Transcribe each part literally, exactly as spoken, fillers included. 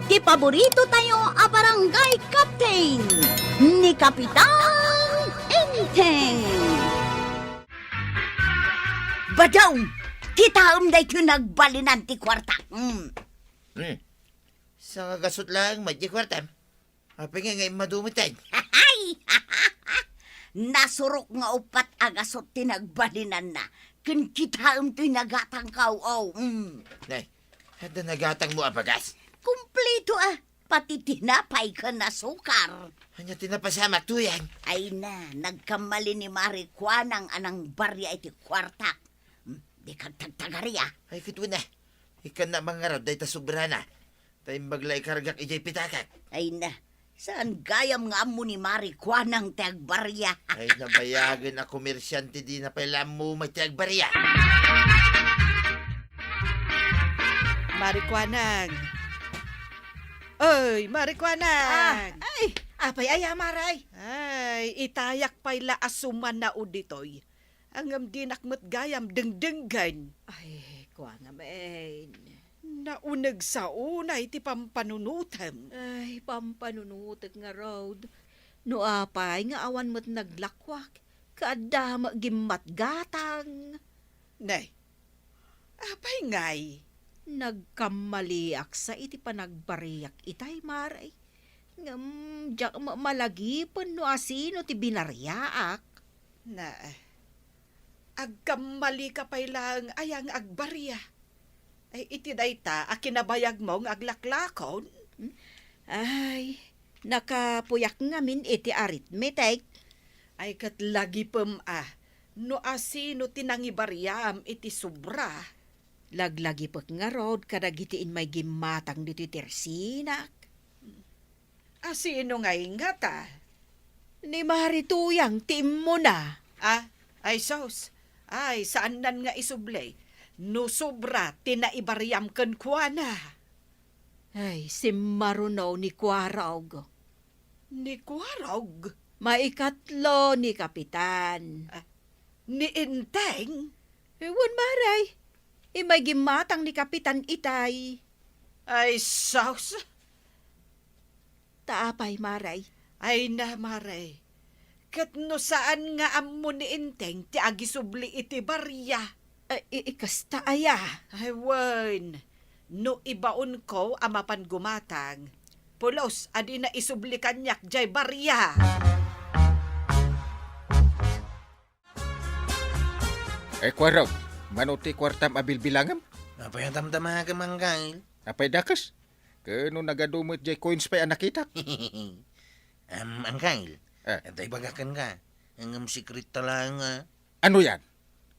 Ti paborito tayo a barangay captain, ni Kapitan Enteng. Badong, kitaem daytoy nagbalinan ti kuarta. Hmm. Hmm. Sa gasot lang, may di kuarta. Apay nga, nga immadu met, ay? Ay! Nasurok nga uppat a gasot ti nagbalinanna. Ken kitaem toy nagatangko, oh, mm. Nay, adda nagatangmo a bagas? Kumpleto, ah. Pati tinapay ken asukar. Ania ti napasamak, tuyang? Ay na, nagkammali ni Mari Kuanang a nangbaria iti kuartak. Hmm, di kagtagtagari, ah. Ay, kituna. Ikkannak ngarud dayta sobrana. Ta imbag la ikargak idiay pitakak. Ay na, saan gayam nga ammo ni Mari Kuanang ti agbaria? Ay, nabayagen a komersyante, dina pay la ammo may ti agbaria. Mari Kuanang. Oy, Mari Kuanang. Ah, ay, apay aya, Maray? Ay, itayak pay la a sumanaw ditoy. Ngem dinak met gayam dengdenggen. Ay, kua ngamin. Nauneg sa unay ti pampanunotem. Ay, pampanunotek ngarud. No apay nga awan met naglakuak, ket adda met gimmatgatang. Nay, apay ngay? Nagkammaliak sa iti panagbariak itay, Maray. Ngem diak ma-, malagipen no asino ti binariaak. Na, agkammalika pay laeng aya nga agbaria. Ay, iti dayta a kinabayagmo nga aglaklakon? Hmm? Ay, nakapuyak ngamin iti arithmetic. Ay, ket lagipem a, no asino ti nangibariam iti sobra. Laglagipek ngarud kadagiti immay gimmatang ditoy tersinak. Asino ngay ngata? Ni Mari Tuyang ti immuna. Ah, ay sus. Ay, saannan nga isubli. No sobra ti naibariam kenkuana. Ay, simmaruno ni Kuarog. Ni Kuarog? Maikatlo ni Kapitan. Ah, ni Enteng? Eh, wen, Maray. Immay gimmatang ni Kapitan itay. Ay, sus! Ta apay, Maray? Ay na, Maray. Ket no saan nga ammo ni Enteng ti agisubli iti baria? Ay, i-, i-, kasta aya? Ay, wen. No ibaonko a mapan gumatang, pulos a dina isubli kaniak jay baria. Ay, Kuarog, mano ti kuartam a bilbilangem? Apay a damdamagem, Angkel? Apay dakes? Ken no nagadu met jay coins pay a nakitak? Am, Angkel, ah, ita ibagak kenka. Ngem secret ta laeng, ah. Ano yan?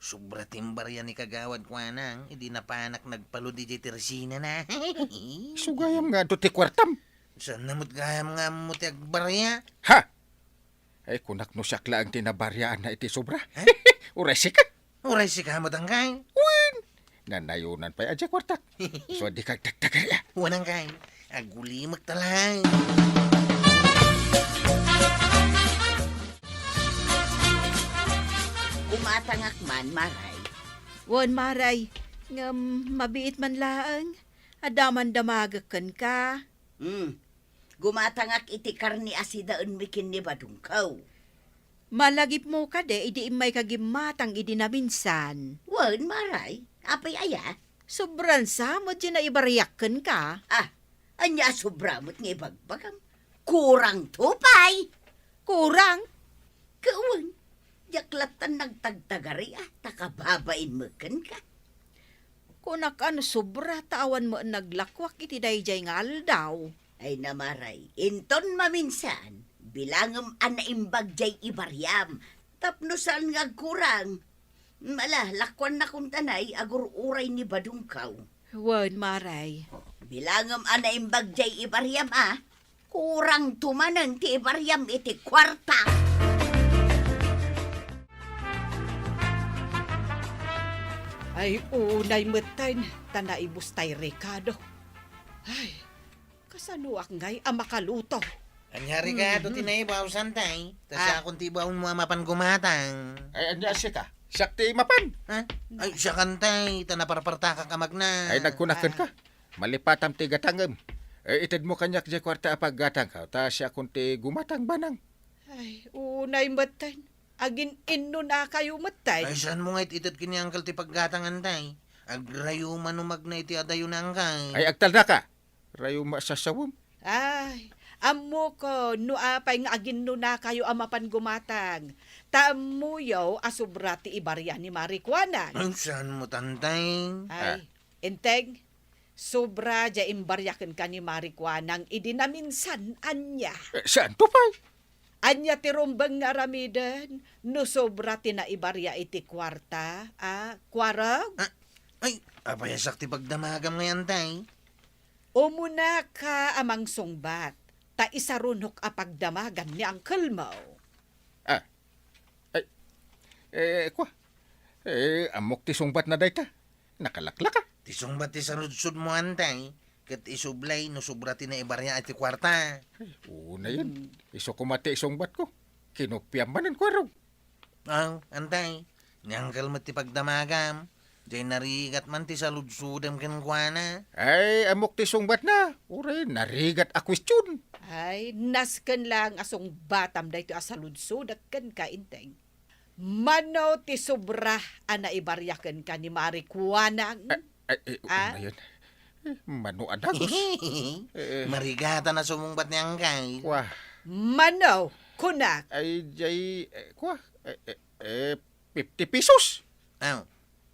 Sobra ti imbaria ni Kagawad Kuanang, idi napanak nagpalud idiay tersinana. Isu gayam nga adu ti kuartam. Saan na met gayam nga ammo ti agbaria? Ha! Ay, kunak no siak laeng ti nabariaanna iti sobra. Eh? Uray sika. Uray sika met, Angkel? Wen! Nanayonan pay a diay kuartak. So, di kagtagtagari, ah. Wen, Angkel. Agulimek ta laeng. Gumatangak man, Maray. Wen, Maray. Ngem, mabiit man laeng. Adda man damagek kenka. Hmm. Gumatangak iti karne a sidaenmi ken ni Badongkaw. Malagipmo kadi idi immayka gimmatang idi naminsan? Wen, Maray. Apay aya? Sobran sa met diay naibariak kenka. Ah, ania a sobra met nga ibagbagam? Kurang to pay! Kurang? Ket wen, diak lattan nagtagtagari a ta kababain met kenka. Kunak a no sobra ta awan met naglakuak iti daydiay nga aldaw. Ay na, Maray, inton maminsan, bilangem a naimbag jay ibariam, tapno saan nga agkurang. Ala, lakuanna kuntanay agur-uray ni Badongkaw. Wen, Maray. Bilangem a naimbag jay ibariam a, kurang to manen ti ibariam iti kuarta. Ay, unay metten, ta naibus tay rekado. Ay, kasanoak ngay a makaluto? Ania rekado ti naibaw, Santay? Ta siakon ti ibawmo a mapan gumatang. Ay, ania sika? Siak ti mapan. Ha? Ay, siakantay, ta naparpartakak a magna. Ay, nagkunak kenka. Malipatam ti gatangem. Eh, itedmo kaniak diay kuarta a paggatangko, ta siakon ti gumatang banang. Ay, unay metten. Agin-innunakayo metten. Ay, saanmo nga it-ited ken ni Uncle ti paggatang, Antay? Agrayuma no magna iti adayo ni Uncle. Ay, agtalnaka. Rayuma a sasawem. Ay, ammokon no apay nga aginnunakayo a mapan gumatang. Ta ammoyo a sobra ti ibaria ni Mari Kuanang. Ay, saanmo, Antay? Ay, Ah. Enteng, sobra diay imbaria kenka ni Mari Kuanang idi naminsan, ania? Eh, saanto pay? Ania ti rumbeng nga aramiden no sobra ti naibaria iti kuarta, a, Kuarog? Ah, ay, apay a siak ti pagdamagam ngay, Antay? Umunaka a mangsungbat, ta isarunok a pagdamagan ni uncle mo. Ah, ay, eh, kua, eh, ammok ti sungbatna dayta. Nakalaklaka. Ti sungbat ti saludsodmo, Antay, ket isublay no sobra ti naibaria iti kuarta. Ay, unayen. Hmm. Isu koma ti isungbatko. Kinupiam manen, Kuarog. Ah, Antay, ni Uncle met ti pagdamagam. Diay narigat man ti saludsodem kenkuana. Ay, ammok ti sungbatna. Uray, narigat a question. Ay, nasken lang a sungbatam daytoy a saludsodek kenka, Enteng. Mano ti sobra a naibaria kenka ni Mari Kuanang? Ay, ay, ay, Ah? Unayen. Eh, mano a dagus? Eh, eh. Marigatan a sumungbat ni Uncle. Wah. Mano, kunak? Ay, diay, eh, kua, eh, eh, eh, fifty pesos. Ah.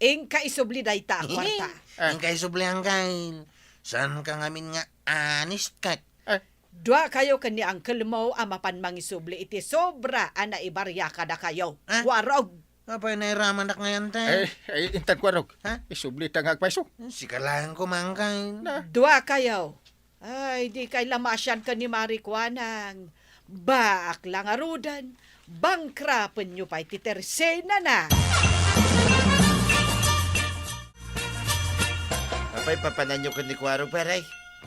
Inka isubli dayta a kuarta. Ah. Inka isubli, Uncle. Saanka ngamin nga honest ket? Ah. Duakayo ken ni uncle mo a mapan mangisubli iti sobra a naibaria kadakayo. Ah? Kuarog. Apay nairamanak ngay, Antay? Eh, eh, intan, Kuarog. Ha? Isublita nga agpayso. Sika laeng koma, Uncle. Na. Duakayo. Ay, dikay la maasian ken ni Mari Kuanang. Baak la ngaruden, bangkrapenyo pay ti tersenana. Apay, papananyo ken ni Kuarog, pare?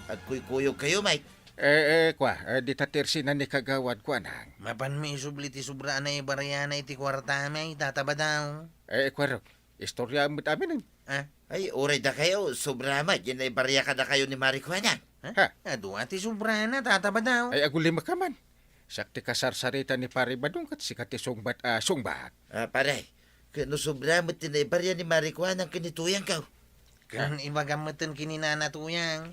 Agkuykuyogkayo met. Eh, eh, kua, eh, dita tersenan ni Kagawad Kuanang. Mapanmi isubli ti sobra a naibariana iti kuartam, Tata Badaw. Eh, Kuarog, istorya met amin. Ah? Ay, uray dakayo, sobra met diay naibaria kadakayo ni Mari Kuanang. Ha? Ha? Adu a ti sobrana, Tata Badaw. Ay, agulimek man. Siak ti kasarsarita ni Pare Badong ket sika ti sungbat a sungbat. Ah, pare, ket no sobra met ti naibaria ni Mari Kuanang ken ni Tuyangko. Ken Ah. ibagam metten ken ni Nana Tuyang.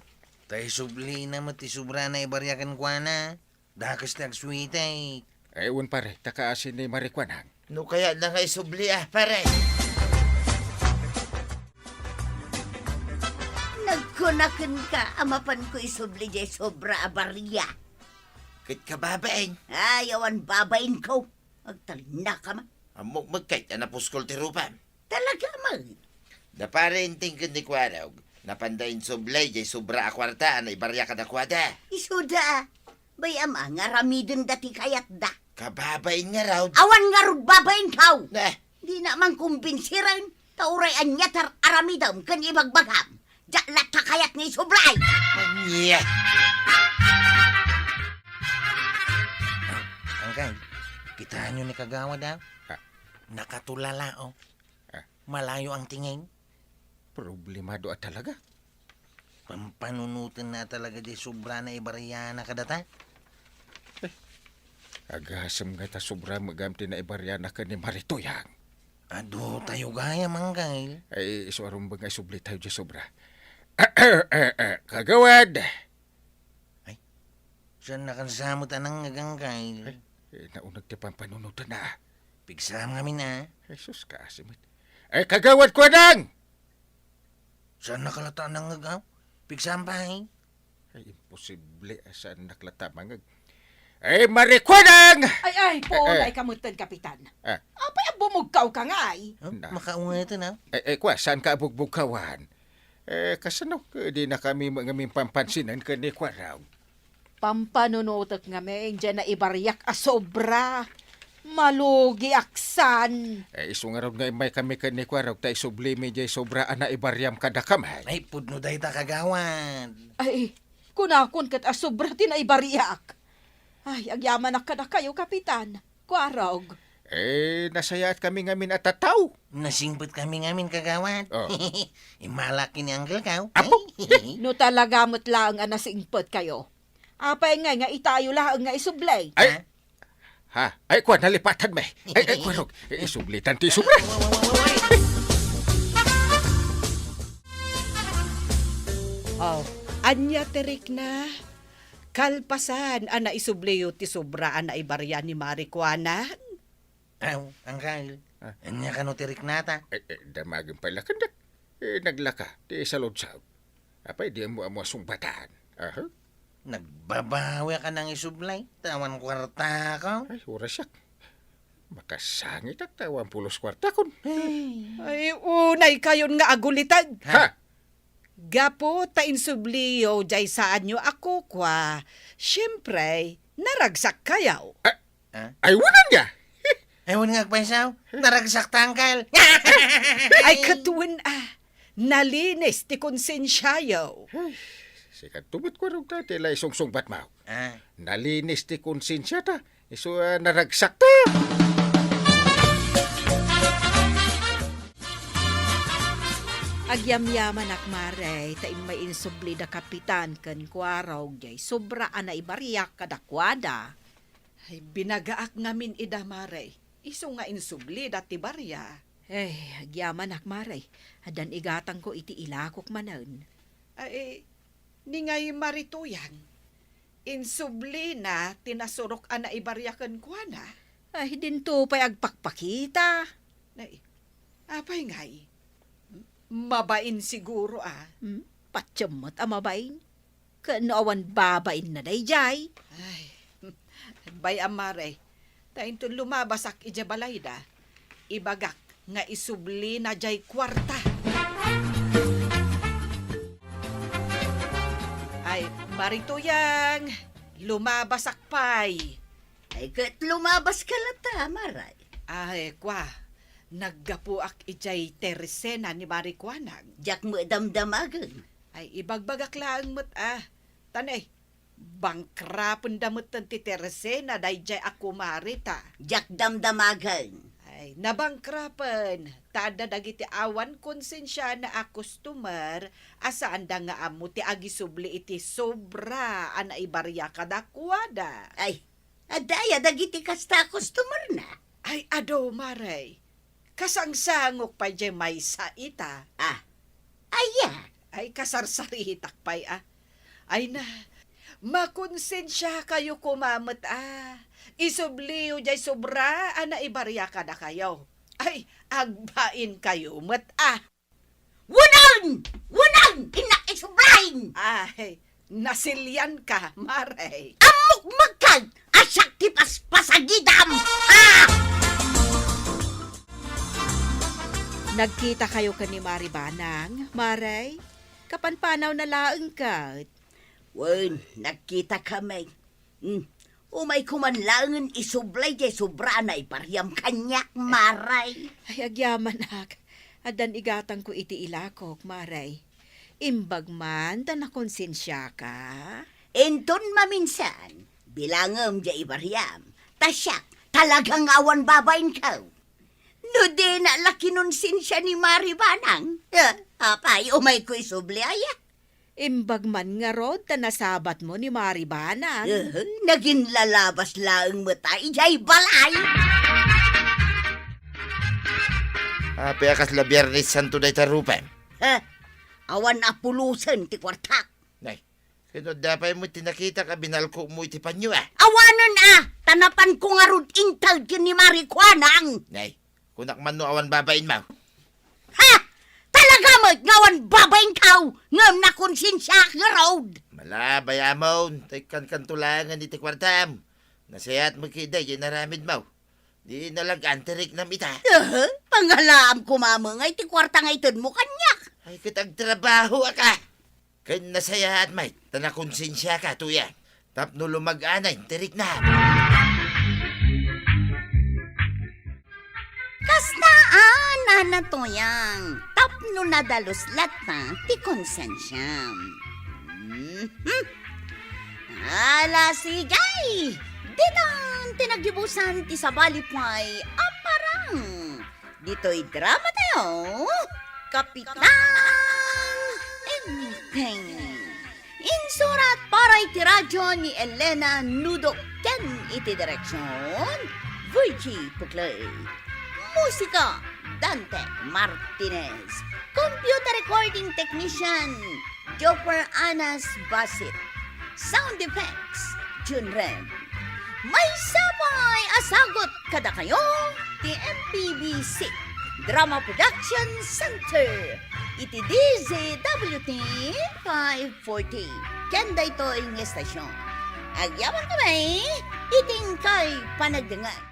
Ta isublina met ti sobra a naibaria kenkuana. Dakes ti agsuitek. Eh, wen, pare, ta kaasi ni Mari Kuanang. No kayatna nga isubli, a, pare. Nagkuna kenka a mapanko isubli diay sobra a baria. Ket kababain. Ay, awan babainko. Agtalnaka man. Ammok met ket a napuskol ti rupam. Talaga man. Da Pare Enteng ken ni Kuarog, napanda insubli diay sobra a kuarta a naibaria kadakuada. Isuda, bay-am a nga aramidenda ti kayatda. Kababain ngarud. Awan ngarud babainko. Nah. Dina man kumbinsiren, ta uray ania ti ar-aramidem ken ibagbagam. Diak latta kayat nga isublay. Ania? Angkan, kitaenyo ni Kagawad, a? Ah. Nakatulala, o. Ah. Malayo ang tingin. Problemado a talaga. Pampanunotenna a talaga diay sobra a naibariana kadata. Eh, agasem ngay ta sobra met gayam ti naibariana ken ni Mari Tuyang. Adu tayo gayam, Angkel. Ay, isu a rumbeng nga isublitayo diay sobra. Eh, eh, eh, kagawad! Ay, saannakan sa met a nangngeg, Angkel? Ay, eh, nauneg ti pampanunotenna. Pigsam ngamin, a. Jesus, kaasi met. Ay, kagawad Kuanang! Saannaka latta a nangngeg, a? Pigsam pay. Ay, imposible a saannak latta a mangngeg. Ay, Mari Kuanang! Ay, ay, puon, eh, eh. Ay, kamutan, Kapitan. Ah. Apay a bumugkawka ngay? Oh, na. Makaungetan, a? Eh, eh, kua, saanka a bugbugkawan? Eh, kasano, eh, dinakami ngamin pampansinen ken ni Kuarog? Pampanunotek ngamin diay naibariak a sobra. Malugiak san. Eh, isu ngarud nga immaykami ken ni Kuarog ta isublimi diay sobra a naibariam kadakami. Ay, pudno dayta, kagawad. Ay, kunakon ket a sobra ti naibariak. Ay, agyamanak kadakayo, Kapitan. Kuarog. Eh, nasayaat kami ngamin a tattao. Nasingpet kami ngamin, kagawad. Oh. Immalak ni Uncle Kao. Apo? No talaga met laeng a nasingpetkayo, apay ngay nga itayo laeng nga isubli? Ay, Ha? Ha? Ay, kua, nalipatan mi. Ay, ay, kua, Rog. Eh, isublitan ti isubra. Oh, ania ti rikna? Kalpasan a naisubliyo ti sobra a naibaria ni Mari Kuanang? Aw, Uncle. Ah. Ania kano ti riknata? Eh, eh, damagen pay la kendak. Eh, naglaka ti saludsod. Apay, di mo ammo a sungbatan. Aha. Nagbabawi ka nang isubli, ta awan kuartako. Ay, urasyak. Makasangitak ta awan pulos kuartakon. Ay. Ay, unay kayon nga aguliteg. Ha? Gapu ta insubliyo jay saanyo a kukua, siempre, naragsak kayo. Ah, Ha? Ay, wanan nga! Ay, wen nga agpaysaw. Naragsak ta, Uncle. Ay, ket wen, ah, nalinis ti konsensiayo. Ay, sika met, kua, Rog, ta ti la isungsungbatmo. Ah. Nalinis ti konsensiata. Isu, ah, naragsak ta. Agyamyamanak, Mare, ta immay insubli da Kapitan ken kua, Rog, jay sobra a naibariak kadakuada. Ay, binagaak ngamin ida, Mare. Isu nga insubli da ti baria. Ay, agyamanak, Mare. Addan igatangko iti ilakok manen. Ay, ni ngay Mari Tuyang, insublina ti nasurok a naibaria kenkuana. Ay, dinto pay agpakpakita. Ay, apay ngay? Mabain siguro, ah. Hmm? Patiem met a mabain. Ket no awan babainna daydiay? Ay, bay-am, Mare. Ta inton lumabasak idiay balayda, ibagak nga isublina diay kuarta. Ay, Mari Tuyang, lumabasak pay. Ay, ket lumabaska latta, Mare. Ay, kua, naggapuak idiay tersena ni Mari Kuanang. Diak met damdamagen. Ay, ibagbagak laeng met, ah. Tan, ay, bangkrapenda metten ti tersena daydiay a kumarita. Diak damdamagen. Ay, nabangkrapen, ta adda dagiti awan konsensiana a customer a saanda nga ammo ti agisubli iti sobra a naibaria kadakuada. Ay, adda aya dagiti kasta a customerna? Ay, adu, Mare. Kasangsangok pay diay maysa ita. Ah, aya? Ay, kasarsaritak pay, ah. Ay na, makonsensiakayo koma met, ah. Isubliyo diay sobra a naibaria kadakayo. Ay, agbainkayo met, ah. Wenno! Wenno! Innak isubli! Ay, nasilianka, Mare. Ammok met kay, a siak ti paspasagidam! Ah! Nagkitakayo ken ni Mari Banang, Mare? Kapanpanawna laeng ket. Wen, nagkitakami. Hmm, umayko man laengen isubli diay sobra a naibariam kaniak, Mare. Ay, agyamanak. Addan igatangko iti ilakok, Mare. Imbag man ta nakonsensiaka. Inton maminsan, bilangem diay ibariam. Ta siak, talaga nga awan babainko. No dina la kinonsensia ni Mari Banang, eh, apay, umayko isubli aya? Imbag man ngarud ta nasabatmo ni Mari Banang. Eh, naginlalabas laeng met a idiay balay. Apay a kasla Biernes Santo dayta rupem? Ha? Awan a pulosen ti kuartak. Nay, ket no adda pay met ti nakitak a binalkokmo iti panyo, ah? Awanen, ah! Ta napanko ngarud inted ken ni Mari Kuanang. Nay, kunak man no awan babainmo. Ha? Talaga met nga awan babainko ngem nakonsensiaak ngarud. Malabay, amon, ta ikkankanto laengen iti kuartam. Nasayaat met ketdi diay inaramidmo. Di nalag-an ti riknam ita. Aha, pangalaam koma met nga iti kuarta nga itedmo kaniak. Ay, ket agtrabahoak a. Ken nasayaat met ta nakonsensiaka, Tuyang, tapno lumag-anen ti riknam. Kasta a, Nana Tuyang, tapno nadalus latta ti konsensiam. Mhm. Ala, sige! Ditan ti naggibusan ti sabali pay a parang. Ditoy drama tayo, Kapitan Enteng. Insurat para iti radyo ni Elena Nudo ken iti direksyon, Virgie Puclay. Musika, Dante Martinez. Computer recording technician, Joper Anas Basit. Sound effects, Jun Ren. Maysa pay a sagut kadakayo ti M P B C Drama Production Center iti D Z W T five forty. Ken daytoy nga estasyon, agyaman kami iti inkay panagdengngeg.